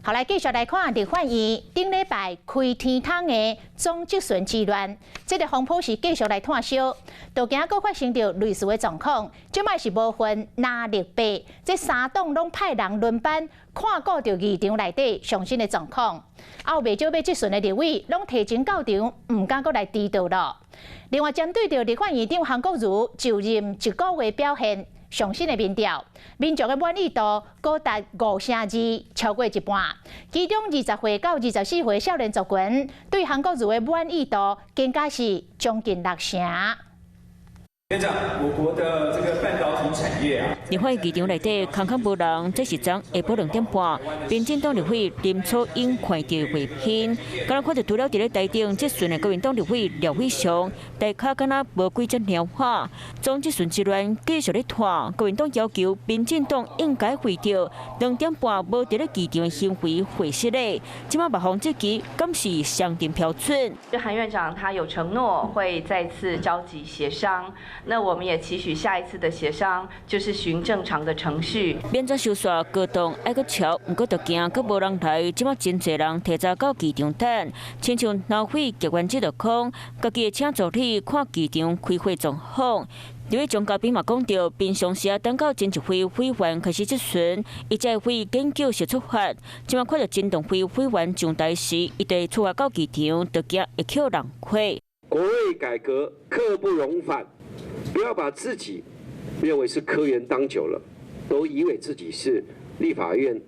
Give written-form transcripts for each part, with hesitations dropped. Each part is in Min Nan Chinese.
好，來繼續來看立法院頂禮拜開天窗的總質詢之亂，這個風波是繼續來湠燒，都驚閣發生著類似的狀況。這擺是無分藍綠白，這三黨攏派人輪班看顧著議場內底上新的狀況。啊，有袂少欲質詢的立委，攏提前到場，毋敢閣來遲到囉。另外，針對著立法院長韓國瑜就任一個月表現，上新的民調，民眾的滿意度高達5成2，超過一半。其中20歲到24歲少年族群對韓國瑜的滿意度，更加是將近六成。院長，我國的這個半導體產業啊，立法議場內底空空無人，這是昨下晡2點半，民進黨立委林楚茵看著畫面，敢若看著除了佇咧台頂質詢的國民黨立委廖偉翔，台跤敢若無幾隻鳥話。總質詢之亂繼續咧拖，國民黨要求民進黨應該為著2點半無佇咧議場的行為會失禮，這擺目防這期敢是雙重標準？韓院長他有承諾會再次召集協商。那我們也期許下一次的協商就是循正常的程序。免怎收煞高檔愛閣吵，毋過就驚閣無人來。這擺真濟人提早到議場等，親像老匪結完這就空，家己會請助理看議場開會狀況。立委鍾嘉賓嘛講著，平常時啊等到真一位委員開始質詢，伊才會研究先出發。這擺看著真重會委員上台時，伊就出發到議場，就驚會予人虧。國會改革刻不容緩。不要把自己認為是科員當久了，都以為自己是立法院、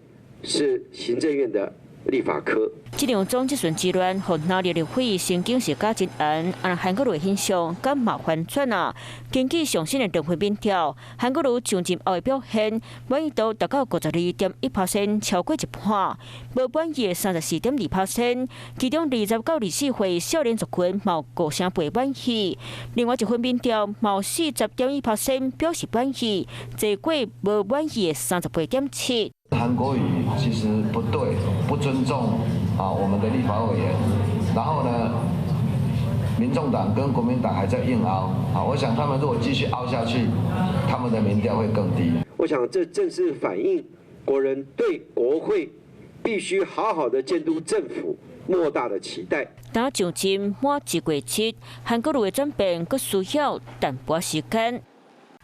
是行政院的立法科。這場總質詢之亂，予藍綠立委神經是絞真懸，啊，韓國瑜形象敢嘛反轉啊？根據上新的兩份民調，韓國瑜上任後的表現滿意度達到52.1%，超過一半；無滿意的34.2%。其中20到24歲少年族群嘛有5成半滿意。另外一份民調嘛40.1% 表示滿意，濟過無滿意的38.7。韓國瑜其實不對，不尊重啊我們的立法委員，然後呢，民眾黨跟國民黨還在硬凹，啊，我想他們如果繼續凹下去，他們的民調會更低。我想這正是反映國人對國會必須好好的監督政府莫大的期待。打上任滿一月七，韓國瑜的轉變閣需要淡薄時間。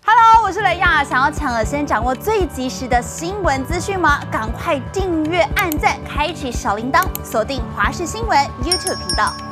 Hello，我是雷亞，想要搶先掌握最及時的新聞資訊嗎？趕快訂閱、按讚、開啟小鈴鐺，鎖定華視新聞 YouTube 頻道。